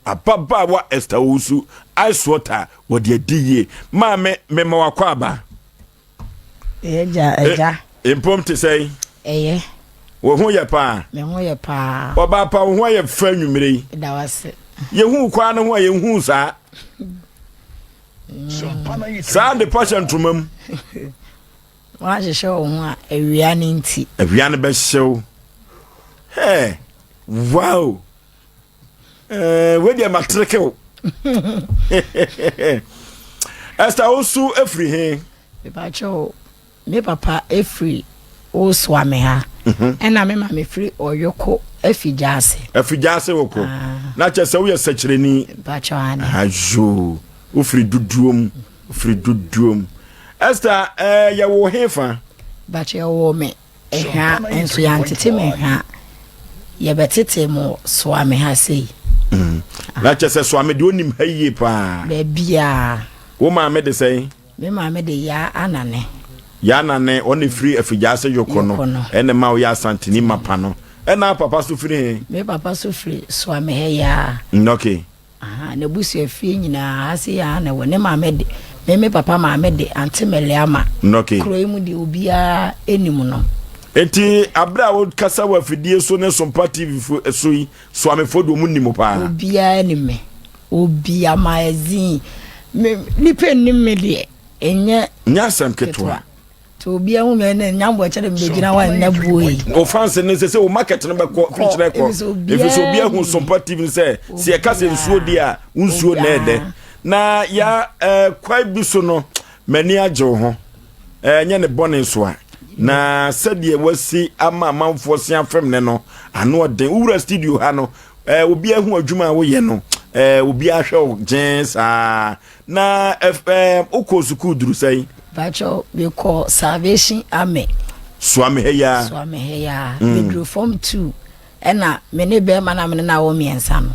Ababaawa Esther Owusu, ice water, wɔde adi yie. Maame, mema wakɔ aba. Ɛgya, ɛgya. E, mpom te sɛn? Ɛyɛ. Wo ho yɛ paa? Me ho yɛ paa. Ɔbaa pa, wo ho ayɛ fɛ anwummere yi. Da wase. Yɛhu kwaa no ho a yɛnhu saa. Saa de pa hyɛ ntoma mu. Woahyehyɛ wo ho a awia no nti. Awia no bɛhyew. Hey, wow. Eh, wei deɛ matereke wo. Esther, wo so afiri he? Mepakyɛw, me papa efiri Osuame ha. Mhm. Ɛna me maame firi Ɔyoko Afigyaase. Afigyaase woko. Ah. Na kyerɛ sɛ woyɛ sɛkyerɛni. Mepakyɛw ane. Ayo, wofiri duduom, wofiri duduom. Esther, eh, yɛwo he fa? Bakyɛ yɛwoo me Ehwa nso yɛantete me hwa yɛbɛtete mo Soame ha sei. Mm. Na kyerɛ sɛ Soame deɛ onim ha yie paa. Baabiaa. Wo maame de sɛn? Me maame de Yaa Anane. Yaa Anane, ɔne firi Afigyaase Yoko no, ɛne ma woyɛ Asanteni mapa no. Ɛna papa so firi he? Me papa so firi Soame ha yi ara. Okay. Ahaa, n'abusuafie nyinaa, ha sei ara na ɛwɔ. Ne maame de, me me papa maame de, Ante Meliama. Okay. Kuro yi mu deɛ obiara nim no. Enti abere a wokasa wɔ afidie so ne Sompa TV fo so yi, Soamefoɔ deɛ wɔn nim paa. Obiara nim me. Obiara, magazine, me, nipa nnim me deɛ, ɛnyɛ. Nyɛ asɛm ketewa. Nti obiara hu me ɛnɛ nyambo ɛkyɛ dɛ mebɛgyina hɔ a ɛnɛ buo yi. O fans ne sɛ sɛ o market no bɛkɔ fikyerɛ kɔ efi sɛ obiara hu Sompa TV no sɛ sɛ yɛka sɛ nsuo deɛ a nsuo na ɛdɛ na ya ɛɛ kwae bi so no m'ani agye wo ho ɛnyɛ ne bɔne so a na sɛdeɛ wasi ama amanfoɔ se afɛm ne no ano ɔden wowura studio ha no ɛɛ obiara hu adwuma a woyɛ no ɛɛ obiara hwɛ wo gyɛn saa Na ɛɛ wokɔɔ sukuu duru sɛn? Pakyɛw, mekɔɔ Salvation Army. Suame ha yi ara. Suame ha yi ara. Mm. Meduru form two ɛna me ne bɛrima na me ne no awo mmiɛnsa no.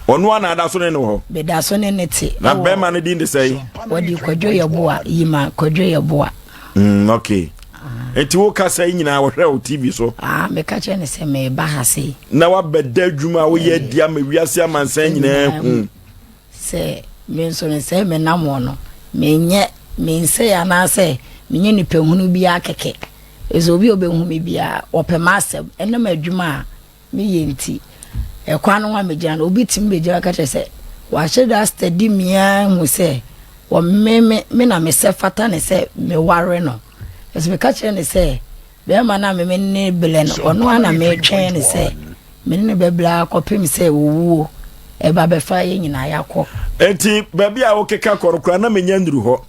Ɔno a na ada so ne no hɔ? Meda so ne ne te. Na bɛrima no din de sɛn? Wɔde Kwadwo Yeboah, Yima Kwadwo Yeboah. Mm, okay. Ah. Enti wo kasa yi nyinaa wɔhwɛ wo TV so? Ah, meka kyerɛ ne sɛ meba ha sei. Na wabɛda adwuma a woyɛ adi ama wiase amansan nyinaa hu. Sɛ me nso no, sɛ menam hɔ no, menyɛ mensɛe anaasɛ menyɛ nipahunu biara kɛkɛ. Ɛsɛ obi a ɔbɛhu me biara, ɔpɛ m'asɛm. Ɛnam adwuma a meyɛ nti, ɛkwan no ho a megyina no, obi tumi bɛgyina ka kyerɛ sɛ wahyɛ da study me ara hu sɛ wɔ me me me na mesɛ fata ne sɛ meware no. Ɛsɛ meka kyerɛ ne sɛ Bɛrima no a me me ne no brɛ no, ɔno ara na meretwɛn no sɛ me ne no bɛbrɛ ara kɔpem sɛ owuo ɛba bɛfa yɛn nyinaa yɛakɔ. Enti baabi a wokeka kɔ no koraa na menya nnuru hɔ.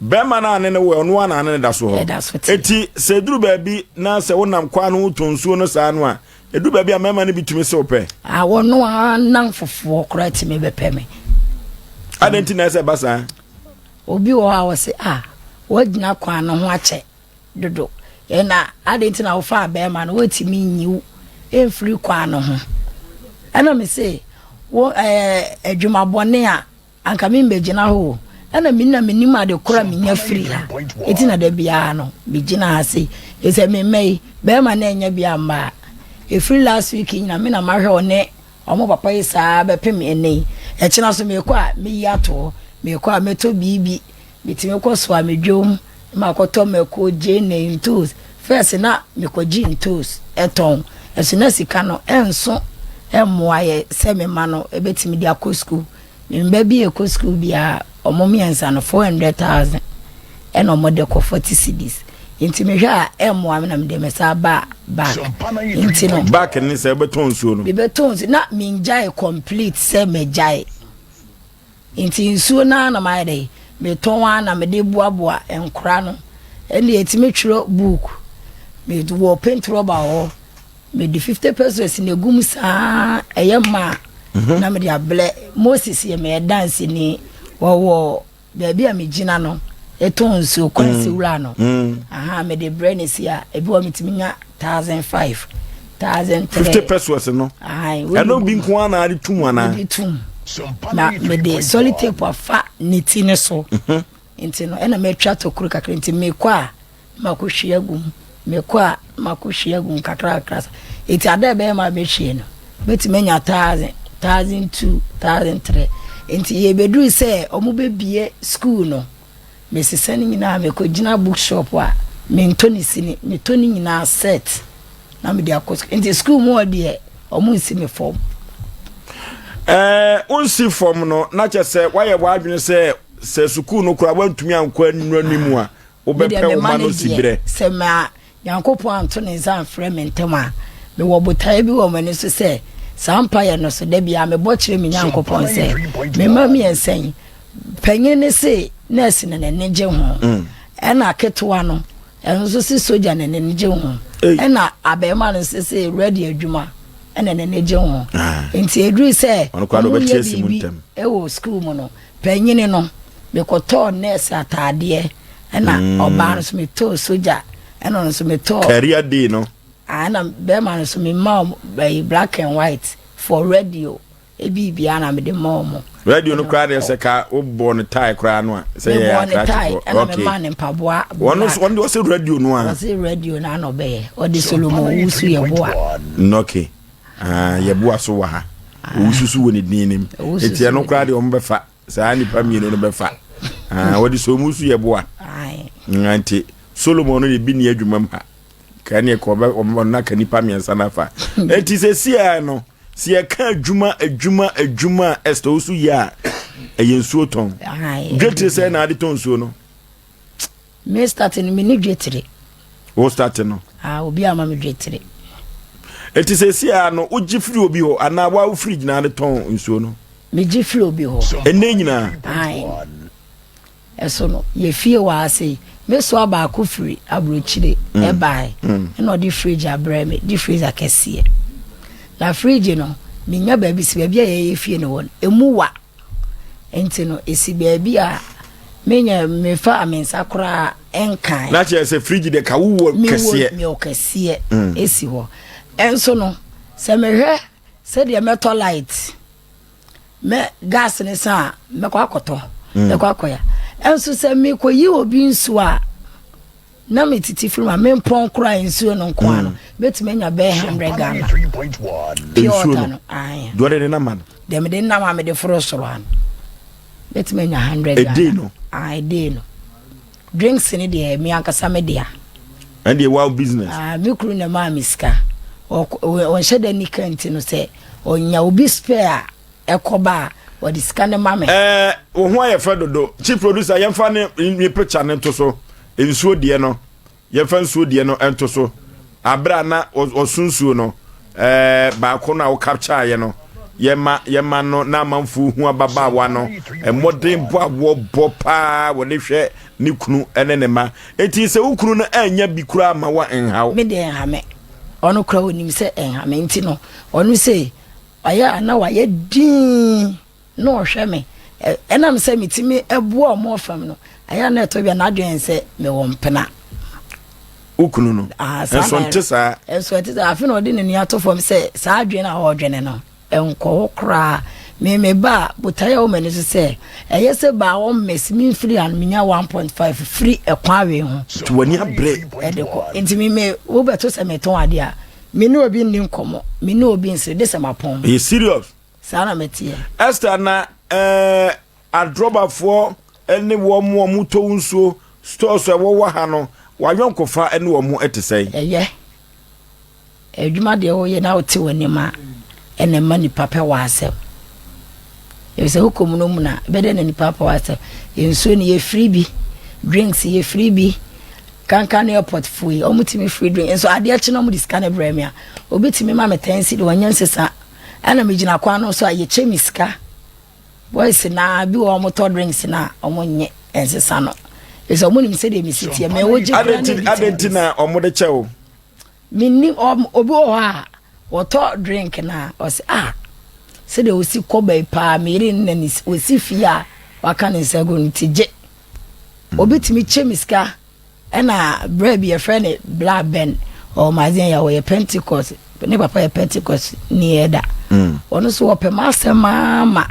Bɛrima no a ne ne wɔ ɔno ara na ne ne da so hɔ. Ɛda so te. Enti sɛ ɛduru baabi na sɛ wonam kwan no ho tɔ nsuo no saa no a, ɛduru baabi a mmarima no bi tumi se wo pɛ. Ah, wɔno ara nnamfofoɔ koraa tumi bɛpɛ me. Adɛn nti na ɛsɛ ɛba saa? Obi wɔ hɔ a ɔse, ah, woagyina kwan no ho akyɛ. dodo. Ɛna adɛn nti na wofaa bɛrima no wontumi nyi wo mfiri kwan no ho. Ɛna me se wo ɛɛ adwuma bɔne a anka me mbɛgyina hɔ o. Ɛna me na menim ade korɔ a menya firi ha. Eti na da biara no megyina ha sei. Ɛsɛ me mma yi bɛrima no ɛnyɛ bi amma a. Ɛfiri last week nyina me na mahwɛ ɔne ɔmo papa yi saa bɛpem ɛnɛ yi. Ɛkyena so mekɔ a meyi ato hɔ. Mekɔ a mɛtɔ biribi. Metumi kɔ so a me dwom na makɔtɔ mako, gyeene, ntoos. First na mekɔgye ntoos tɔn, nso na sika no nso mmoa yɛ sɛ me mma no bɛtumi de akɔ sukuu. Me mma bi rekɔ sukuu biara, wɔn mmiɛnsa no, 400,000 ɛna wɔde kɔ, 40 cedis. Nti mehwɛ a ɛmmoa me na mede me sa ba back. Nti no. Back ne sɛ wobɛtɔn nsuo no? Mebɛtɔn nsuo, na mengyae complete sɛ magyae. Nti nsuo no ara na mayɛ dɛ, metɔn ara na mede boaboa nkora no. Ɛnna yɛtumi twerɛ book. Mewɔ paint rɔba wɔ hɔ. Mede 50 pesos na egu mu saa ɛyɛ mma a mhm. na mede ablɛ. Moses yɛ me danseni. Wɔwɔ baabi a megyina no ɛtɔn nsuo kwansi mm. wura no. Mm. Aha mede brɛ ne si a ebi wɔ metumi nya 1005. 1003. 50 pesos no. Ɛno bi nko ara na ade tum anaa? Mede tum. Na mede solid tape afa ne ti ne so. Mhm. Nti no ɛna matwa tokuro kakra nti mekɔ a makɔhwie agu mu. Mekɔ a makɔhwie agu mu kakra kakra. Nti ada ɛbɛyɛ ma mɛhwie no mɛtumi anya 1000. 1002, 1003. Nti yɛbɛduru sɛ ɔmo bɛbie school no, mesesa no nyinaa, mekɔgyina bookshop a mentɔ ne sini, metɔ ne nyinaa set na mede akɔ school. Nti school mu hɔ deɛ, ɔmo nsi me fam. Wonsi fam no na kyɛ sɛ woayɛ w'adwene sɛ sukuu no koraa woantumi ankɔ anura no mu a, wobɛpɛ wo ma no si berɛ. Sɛ ma Nyankopɔn anto ne nsa amfrɛ me ntɛm a, mewɔ botaeɛ bi wɔ m'ani so sɛ saa mpaeɛ no so da biara mebɔ kyerɛ me Nyankopɔn sɛ me mma mmiɛnsa yi, panyin no se nurse na n'ani gye ho, ɛna ketewa no ɛno nso se sogya na n'ani gye ho, ɛna abarimaa no nso se radio adwuma ɛna n'ani gye ho. Nti ɛduru sɛ Ɔno koraa na wɔyɛ ɔbɛte asi mu biribi ntɛm. ɛwɔ sukuu mu no, panyin no mekɔtɔɔ nurse ataadeɛ, ɛna ɔbaa no nso metɔɔ sogya, ɛna ɔno nso metɔɔ Career day no. Ah, ɛna bɛrima no nso mema ɔmo ɛyi black and white for radio ebi bia na mede ma ɔmo. Radio no koraa deɛ, sɛ ka wobɔ no tie koraa no a, sɛ yɛ mebɔɔ ne tie akrakyefoɔ. Ɛna mema ne mpaboa Wɔno black. nso ɔno deɛ ɔsɛ radio no a. Ɔse radio no ana ɔbɛyɛ, ɔde Solomon Owusu yɛ boa. Okay. Ah, yɛboa so wɔ ha, owusu so wɔ ne din nim. Owusu Enti so ɛno wɔ koraa deɛ, ɔmo bɛfa saa nipa mmienu no bɛfa. Ah, wɔde sɛ ɔmu so yɛboa. Ae. Nti Solomon no de bi ni adwuma mu ha ka ne ka ɔbɛ ɔno aka nipa mmiɛnsa no afa. Enti sɛ sia no sɛ yɛka adwuma adwuma adwuma a Esther Owusu yɛ a, ɛyɛ nsuo tɔn. Ae. Dwetire sɛ na ade tɔn nsuo no? Me start no, me ne dwetire. Wo start no? Ah, obi ama me dwetire. Enti sɛ sia no wogye firi obi hɔ anaa wa wofiri gyinaa de tɔn nsuo no? Megye firi obi hɔ. Ɛnɛ nyinaa? Ae. Ɛso no yɛfie wɔ ha sei, mesoa baako firi aburokyire ɛbae, ɛna ɔde fridge abrɛ me, de freezer kɛseɛ. Na fridge no menya baabi si, baabi a yɛyɛ fie no wɔ no emu wa, nti no esi baabi a menya mefa me nsa koraa ɛnkan. Na kyerɛ sɛ fridge de ka wowɔ kɛseɛ? Mewɔ kɛseɛ esi hɔ. Ɛnso no sɛ mehwɛ sɛdeɛ mɛtɔ light mɛ gas ne sa a, mɛkɔ akɔtɔ, mɛkɔ akɔya. Ɛnso sɛ mekɔyi obi nsuo a na metete firi mu a, mempɔn koraa nsuo no nko a no, mɛtumi anya bɛyɛ 100 Ghana pure Nsuo water no? No, ae. Deɛ ɔde ne nama no? Deɛ mede nam a mede foro soro ano, mɛtumi anya 100 Ghana. Ɛdei no? Ae, ɛdei no. Drinks ne deɛ, me ankasa me dea. Ɛne deɛ wow business. Ah, me kunu na maa me sika. Ɔnhyɛ da nika, nti no sɛ ɔnya obi spare a ɛkɔba a, ɔde sika no ma me. Wo ho ayɛ fɛ dodo. Chief producer, yɛmfa ne picture ne nto so. Nsuo deɛ no, yɛmfa nsuo deɛ no nto so. Abere a na ɔso nsuo no, baako no a wo capture yɛ no, yɛma no na amanfoɔ hu ababaawa no mmɔden bɔ a wɔbɔ paa wɔde hwɛ ne kunu ne ne ma. Eti sɛ wo kunu no anya bi koraa ma wa nhaw? Me deɛ ɛnha me. Ɔno koraa onim sɛ ɛnha me, nti no ɔno sɛ ɔyɛ a na wayɛ dinn na ɔhwɛ me. Ɛnam sɛ metumi ɛboa ɔmo fam no, ɛyɛ a na ɛtɔ bi a n'adwene sɛ mewɔ mpena. Wo kunu no? Ah, saa ɛnso na nte saa. Ɛnso ɛte saa. Afei na ɔde n'ani ato fam sɛ saa adwene a ɔredwene no ɛnkɔ hɔ koraa. Me me ba a, botaeɛ a ɛwɔ m'ani so sɛ ɛyɛ sɛ baa wɔn mmɛsi me mfiri ha no, menya 1.5 firi ɛkwan wei ho. Nti w'ani abere. Ɛde kɔ. Nti me me wobɛto sɛ metɔn adeɛ a, me ne obi nni nkɔmmɔ, me ne obi nsere de sɛ mapɔn. Ɛyɛ serious. Saa na meteɛ. Esther, na adrɔbafoɔ ne wɔn a wɔtɔ nsuo stores a ɛwɔ ha no, wayɔnkofa ne wɔn te sɛn? Ɛyɛ. Adwuma deɛ woyɛ na wote w'anim a, ɛna ɛma nipa pɛ w'asɛm. Ɛfiri sɛ wokɔ mu no mu na ɛbɛdɛ na nipa pɛ w'asɛm. Nsuo no yɛfiri bi, drinks yɛfiri bi, kankan ne airport fo yi, wɔn tumi firi drink. Nso adeɛ kye na wɔn de sika no brɛ me a, obi tumi ma me 10 cedi, wɔnyɛ nsesa. Ɛna megyina kwan no so a yɛkyɛ me sika. Boys naa bi wɔ wɔn tɔ drinks na wɔn nyɛ nsesa no. Ɛsɛ wɔn nim sɛdeɛ mesi teɛ. Mɛ wogye kura ne bi. Adɛn nti na wɔn de kyɛ wo? Mennim, obi wɔ hɔ a wɔtɔ drink na ɔsɛ ah, sɛdeɛ osi kɔba yi paa, meyere no na ne osi fie a waka ne nsa gu no ti gye. Obi tumi kyɛ me sika. Ɛna berɛ bi yɛfrɛ no Bla Ben, ɔwɔ Mazen yɛ, ɔyɛ Pentecost, ne papa yɛ Pentecost ni ɛda. Ɔno nso wɔpɛ m'asɛm ama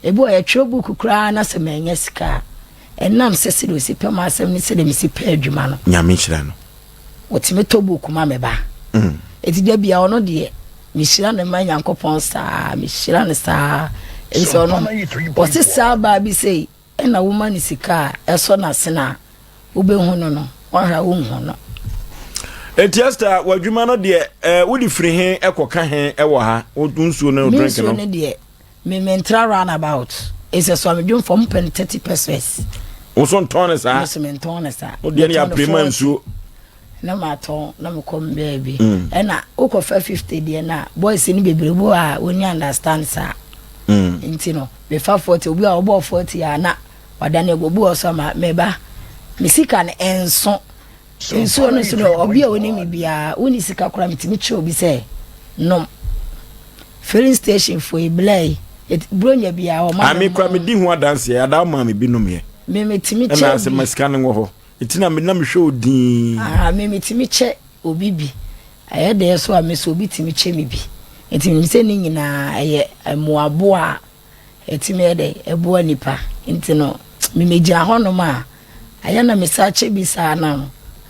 ebi wɔ yɛtwerɛ book koraa na sɛ manya sika a, ɛnam sɛ sɛdeɛ osi pɛ m'asɛm ne sɛdeɛ mesi pɛ adwuma no, Nyame nhyira no. Wɔtumi tɔ book ma me ba. Eti da bia ɔno deɛ. Mehyira no ma Nyankopɔn saa, mehyira no saa. Efisɛ ɔno, ɔse saa baa bi sei, ɛna woma no sika a ɛsɔ n'asene a, wobɛhu no no, woahwɛ a wonhu no. Enti Esther, w'adwuma no deɛ, eh, wode firi he ɛkɔka he ɛwɔ ha, wo nsuo no Me drink no? nsuo no deɛ, me mentra round about. Ɛsɛ so a medwomfoɔ mpɛ no 30 pesos. Wo so ntɔn no saa? Me so mentɔn no saa. Wo deɛ no yɛ Metɔn no aprema 40. nsuo. Na matɔn na mekɔ me baabi. Ɛna wokɔfa 50 deɛ no a, boys no bebree bi wɔ hɔ a wɔnni understand saa. Nti no, mefa 40, obi a ɔbɔɔ 40 a na wadane agu. Obi wɔ so a ma meba, me sika no ɛnso. Nsuo no so no, obi a ɔnim me biara, wonni sika koraa metumi kyerɛ obi sɛ nom. Filling station foɔ yi, bla yi, buronya biara wɔma me. Ame koraa medi ho adanseɛ, adaa ɔmaa me bi nomyɛ. Me metumi kyɛ Ɛna sɛ ma sika no wɔ hɔ. Nti na me na mehwɛ wo dinn. Ah, me metumi kyɛ obi bi. Ɛyɛ dɛn so a me so obi tumi kyɛ me bi. Nti menim sɛ ne nyinaa ɛyɛ mmoaboa a ɛtumi yɛ dɛn ɛboa nipa. Nti no me megyina hɔnom a ɛyɛ na mesan kyɛ bi saa na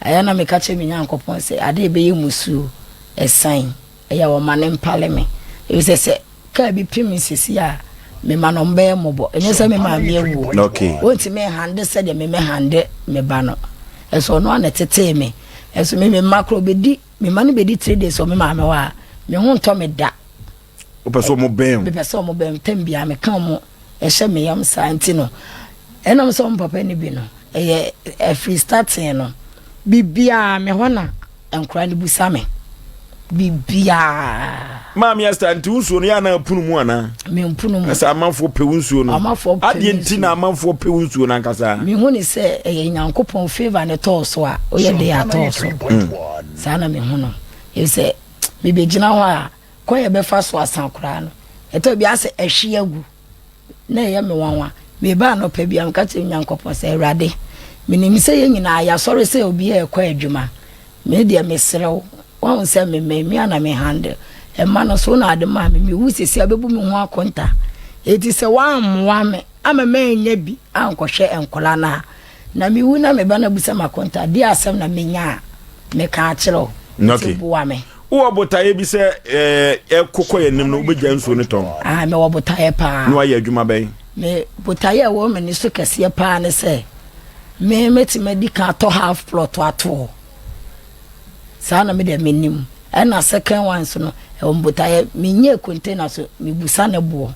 ɛyɛ na meka kyerɛ me Nyankopɔn sɛ ade ɛbɛyɛ musuo ɛsan ɛyɛ wɔma no mpale me. Efisɛ sɛ kaa bi pem me sisi a, mema no ɔmbɛyɛ mmɔbɔ. Ɛnyɛ sɛ me maame awu o. Okay. Ɔntumi nhande sɛdeɛ me mɛhande me ba no. Ɛso ɔno ara na ɛtetee me. Ɛso me me mma koraa ɔbɛdi, me mma no bɛdi 3 days wɔ me maame hɔ a, me ho ntɔ me da. Wopɛ sɛ ɔmo bɛn wo? Mepɛ sɛ ɔmo bɛn me. Tam biara meka ɔmo ɛhyɛ me yam saa nti no, ɛnam sɛ ɔmo papa ni bi no, ɛyɛ ɛfiri starting no, biribiara me hɔ na Nkora no busa me biribiara. Maame Esther, nti wo nsuo no yɛ anaa pono mu anaa? Mempono mu. Ɛsɛ amanfoɔ pɛ wo nsuo no. Amanfoɔ pɛ Adeɛ nti na amanfoɔ pɛ wo nsuo no ankasa? Mehu ne sɛ ɛyɛ Nyankopɔn favour ne tɔɔ so a, woyɛ de atɔɔ so. Saa na mehu no. Ɛfiri sɛ mebɛgyina hɔ a, kwan a yɛbɛfa so asa koraa no, ɛtɔ bi asɛ ɛhwe agu. Na ɛyɛ me nwanwa. Meba anɔpa bi a, meka kyerɛ Nyankopɔn sɛ, Awurade, menim sɛ yɛn nyinaa yɛasɔre sɛ obiara rekɔ adwuma. Me deɛ mesrɛ wo, woahu sɛ me mma me a na me handle. Mma no so wo na ade maa me. Mewu sisi a wobɛbu me ho akonta. Enti sɛ woammoa me ama mannya bi ankɔhwɛ nkwadaa no a, Na mewu na me ba no abisa me akonta, deɛ asɛm na menya a meka akyerɛ wo? Nti boa me. Wowɔ botaeɛ bi sɛ ɛkokɔ yɛn anim no wobɛgya nsuo no tɔn? Ah, mewɔ botaeɛ paa. Na wayɛ adwuma bɛn? Me botaeɛ a ɛwɔ m'ani so kɛseɛ paa ne sɛ me mɛtumi adi kan atɔ half plot ato hɔ. Saa na me deɛ menim. Ɛna second one so no, ɛwɔ me botaeɛ, menyɛɛ container so, mebusa ne boɔ.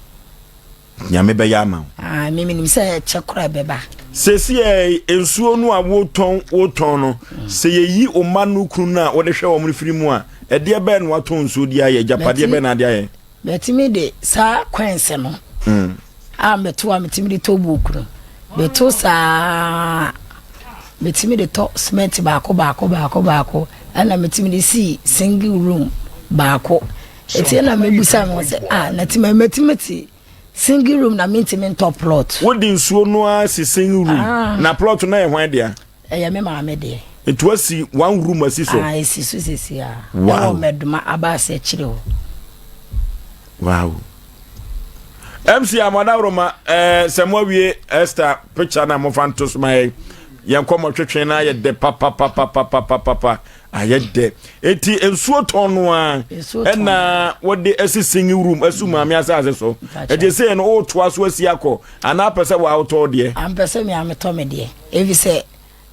Nyame bɛyɛ ama wo. Ah, me menim sɛ ɛkyɛ koraa ɛbɛba. Seesei nsuo no a wotɔn wotɔn no, sɛ yɛyi wo mma no kunu no a wode hwɛ wɔn no firi mu a, ɛdeɛ bɛn na watɔn nsuo de ayɛ? Agyapadeɛ bɛn na ade ayɛ? Mɛtumi de saa coins no a meto a metumi de tɔ book no, meto saa metumi de tɔ cement baako baako baako baako, ɛna metumi de si single room baako. Eti na mebusa me ho sɛ, ah, na ti mɛtumi te single room na mentumi ntɔ plot. Wode nsuo no ara si single room. Ah. Na plot no yɛ hwan dea? Ɛyɛ me maame deɛ. Nti wasi one room asi so? Ah, esi so sisi a. Wow. Ɛwɔ Mɛdoma abaase akyire hɔ. Wow. MC Amadawroma, eh, sɛ mo awie Esther picture na mofa nto so ma yɛn. Yɛn kɔmɔ twetwe na yɛ dɛ papapapapapapa. Ayɛ dɛ. Eti nsuo tɔn no a ɛna wɔde asi singing room asu maame asase so. Ɛti sɛ no wotoa so asi akɔ anaa pɛ sɛ wɔawotɔ deɛ? Ampɛ sɛ me ametɔ me deɛ. Efi sɛ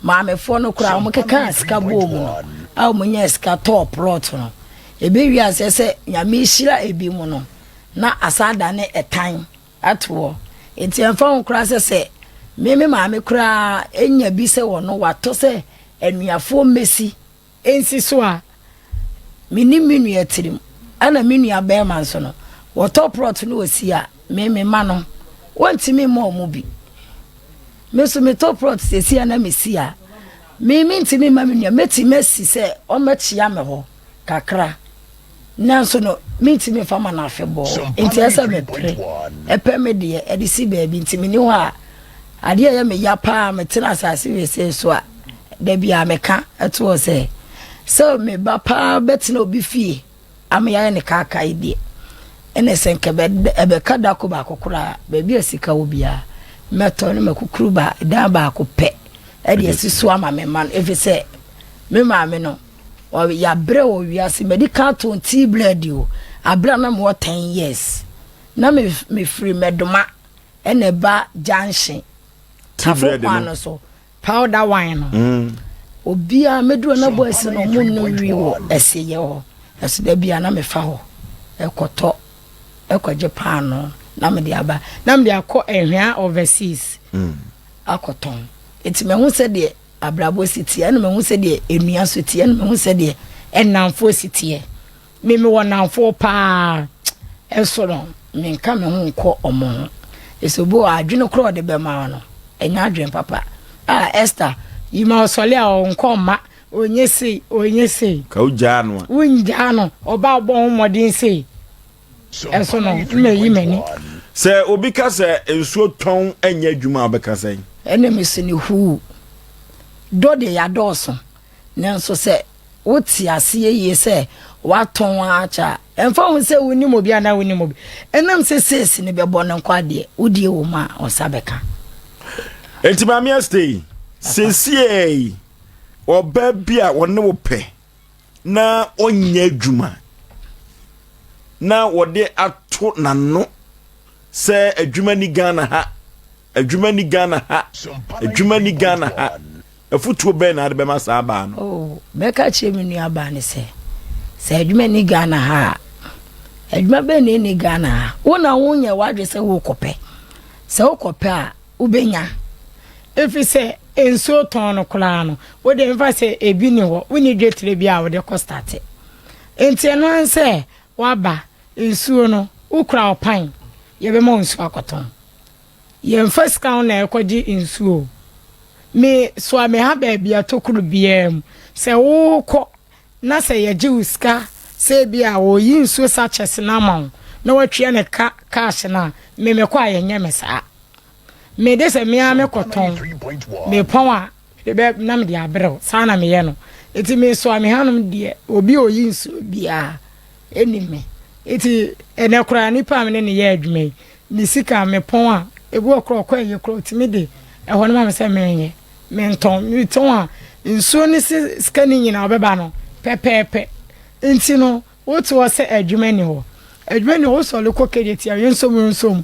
maamefoɔ no koraa wɔn keka sika bɔɔ mu no a wɔn nya sika tɔɔ plot no. Ebe wi aseɛ sɛ Nyame hyira ebi mu no na asa adane ɛtan ato hɔ. Enti ɛmfa ho koraa sɛ sɛ me me maame koraa nya bi sɛ ɔno watɔ sɛ anuafoɔ mmɛsi nsi so a, mennim me nua tirim. Ɛna me nua bɛrima nso no, wɔtɔ prɔt no wɔsi a, me me ma no, wɔntumi mma ɔmo bi. Me nso metɔ prɔt sɛsi a na mesi a, me mentumi mma me nua, mɛtumi asi sɛ ɔmmɛkyea me hɔ kakra. Nanso no, mentumi mfa ma no afebɔɔ. Enti ɛsɛ sɛ mepere pɛ me deɛ de si baabi. Nti menni hɔ a, adeɛ a ɛyɛ me ya paa metena asase wesee so a, da biara meka to hɔ sɛ, sɛ me ba paa bɛtena obi fie ama yɛayɛ ne kaakae deɛ, ɛna sɛ nka ɛbɛka da ko baako koraa, baabi a sika wɔ biara, mɛtɔ ne makukuru ba dan baako pɛ ɛde asi so ama me mma no, ɛfiri sɛ me maame no, Yɛabrɛ wɔ wiase. Madi kan atɔn tea bread o. Abere a na mewɔ 10 years na mefiri Mɛdoma ɛna ɛba junction tafo kwan no so powder wine no. Obiara mɛduru na boys no ɔmo nnom wi wɔ ɛseyɛ hɔ. Ɛso da bia na mefa hɔ ɛkɔtɔ ɛkɔgye paano na mede aba na mede akɔ Ɛhwea overseas akɔtɔn. Nti mahu sɛdeɛ abrabɔ si teɛ, ɛna mahu sɛdeɛ nnua so teɛ, ɛna mahu sɛdeɛ ɛnamfoɔ si teɛ. Me mewɔ nnamfoɔ paa, ɛso no menka me ho nkɔ ɔmo ho. Ɛsɛ obi wɔ adwene korɔ ɔde bɛma wo no, ɛnyɛ adwene papa. Ah, Esther, yi ma ɔsɔle a ɔnkɔ mma, ɔnyɛ sei, ɔnyɛ sei. Ka wogyaa no a. Wongyaa no, ɔba ɔbɔ ho mmɔden sei. Ɛso no, mmayi m'ani. Sɛ obi ka sɛ nsuo tɔn nyɛ adwuma a, wobɛka sɛn? Ɛna mesi no huu. Dɔ deɛ yɛadɔɔso, nanso sɛ wote aseɛ yie sɛ woatɔn akyɛ a, ɛmfa ho sɛ wonim obi anaa wonim obi. Ɛnam sɛ seesi no bɛbɔ no nkɔ adeɛ, wodie wɔ mu a, wo nsa bɛka. Enti Maame Esther, seesiei ɔbaa bi a ɔne wo pɛ na ɔnyɛ adwuma na wɔde ato n'ano sɛ adwuma ni Ghana ha, adwuma ni Ghana ha, adwuma ni Ghana ha, afutuo bɛn na ade bɛma saa baa no? Oh, mɛka kyerɛ me nua baa no sɛ, sɛ adwuma ni Ghana ha a, adwuma bɛn na ɛni Ghana ha? Wo na wonyɛ w'adwe sɛ wokɔpɛ. Sɛ wokɔpɛ a, wobɛnya. Ɛfiri sɛ nsuo tɔn no koraa no, wode mfa sɛ ebi ni hɔ, wonni dwetire bi a wode kɔ starte. Nti ɛno ara sɛ waba nsuo no, wokura ɔpan, yɛbɛma wo nsuo akɔtɔn. Yɛmfa sika ho na ɛkɔgye nsuo. Me soa me ha baabi a tokuro biara mu. Sɛ wokɔ na sɛ yɛgye wo sika sɛ ebi a wɔyi nsuo sachets no ama wo na watua ne ka cash no a, me mekɔ a yɛnyɛ me saa. Me de sɛ me ara mekɔtɔn, mepɔn a mede bɛ na mede abrɛ wo. Saa na meyɛ no. Nti me soa me hanom deɛ obi a ɔyi nsuo biara ɛnim me. Nti ɛnɛ koraa nipa a me ne no yɛ adwuma yi, ne sika a mepɔn a ebi wɔ koraa ɔkɔ ayie koraa ɔtumi de ɛhɔ no ma me sɛ menyɛ mentɔn. Metɔn a nsuo ne sika no nyinaa ɔbɛba no pɛpɛɛpɛ. Nti no wote hɔ sɛ adwuma ni hɔ. Adwuma ni hɔ wosɔre kɔ Kejetia yɛnsom yɛnsom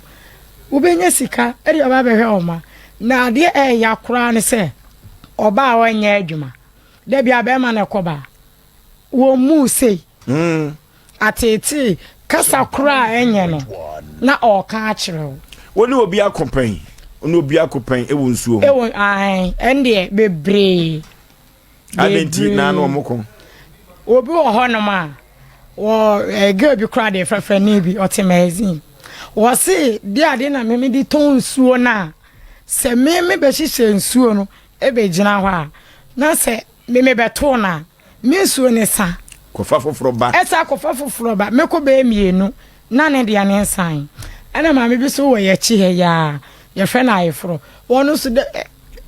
wobɛnya sika de aba abɛhwɛ wo mma. Na adeɛ ɛɛya koraa ne sɛ ɔbaa a ɔnyɛ adwuma da bi a bɛrima na ɛkɔba wɔn mu sei ateetee kasa koraa a ɛnyɛ no na ɔreka akyerɛ wo. Wo ne obi ako pɛn? Wo ne obi ako pɛn wɔ nsuo ho? Ɛwɔ ae ɛndeɛ bebree. Adɛn nti na na wɔn ko? Obi wɔ hɔnom a wɔ ɛɛ girl bi koraa deɛ fɛfɛni bi ɔte magazine wɔse deɛ adeɛ na meme de tɔn nsuo no a sɛ meme bɛhyehyɛ nsuo no ɛbɛgyina hɔ a na sɛ meme bɛtoo no a me nsuo ne sa. Kɔfa foforɔ ba. Ɛsa kɔfa foforɔ ba. Mɛkɔ bɛyɛ mmienu na ne deɛ ne nsan. Ɛna maame bi so wɔ yɛkyi ha yi a yɛfrɛ no ayeforɔ. Wɔn nso dɛ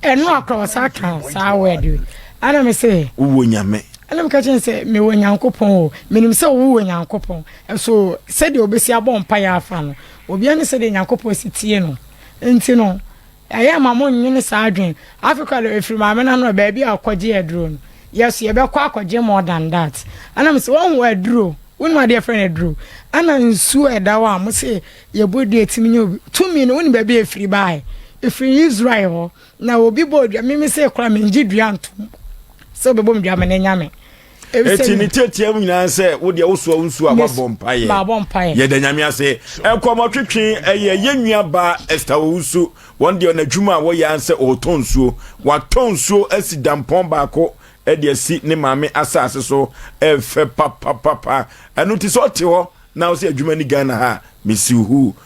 ɛno akora ɔsa ka saa word yi. Ɛna me se. Wowɔ Nyame. Ɛna meka kyerɛ sɛ mewɔ Nyankopɔn o. Menim sɛ wowɔ Nyankopɔn. Ɛso sɛdeɛ obɛsi abɔ mpaeɛ afa no, obiara ne sɛdeɛ Nyankopɔn si tie no. Nti no, Ɛyɛ a ma mo nnwene saa adwene. Afei koraa deɛ ɛfiri maame no ano a baabi a ɔkɔgye aduro no, yɛ so yɛbɛkɔ akɔgye more than that. Ɛna mese woahu aduro, wonim adeɛ yɛfrɛ no aduro? Ɛna nsuo a ɛda hɔ a mo se yɛbɔ dua ɛtumi nya obi tumi no, wonim baabi a ɛfiri baeɛ? Ɛfiri Israel hɔ. Na obi bɔ dua, me mese koraa mengye dua ntom sɛ wobɛbɔ me dua ma no anya me. Eti ne tiatia mu nyinaa sɛ wo deɛ wosoa wo nsuo a wabɔ mpaeɛ. Mabɔ mpaeɛ. Yɛda Nyame ase. Nkɔmmɔtwetwe ɛyɛ yɛn nua baa Esther Owusu. Wɔn deɛ n'adwuma a wɔyɛ ara sɛ ɔretɔn nsuo. Watɔn nsuo asi dampɔn baako de asi ne maame asase so. Ɛfɛ papapapa. Ɛno nti sɛ ɔte hɔ na ɔsɛ adwuma ni Ghana ha a, mesiw huu.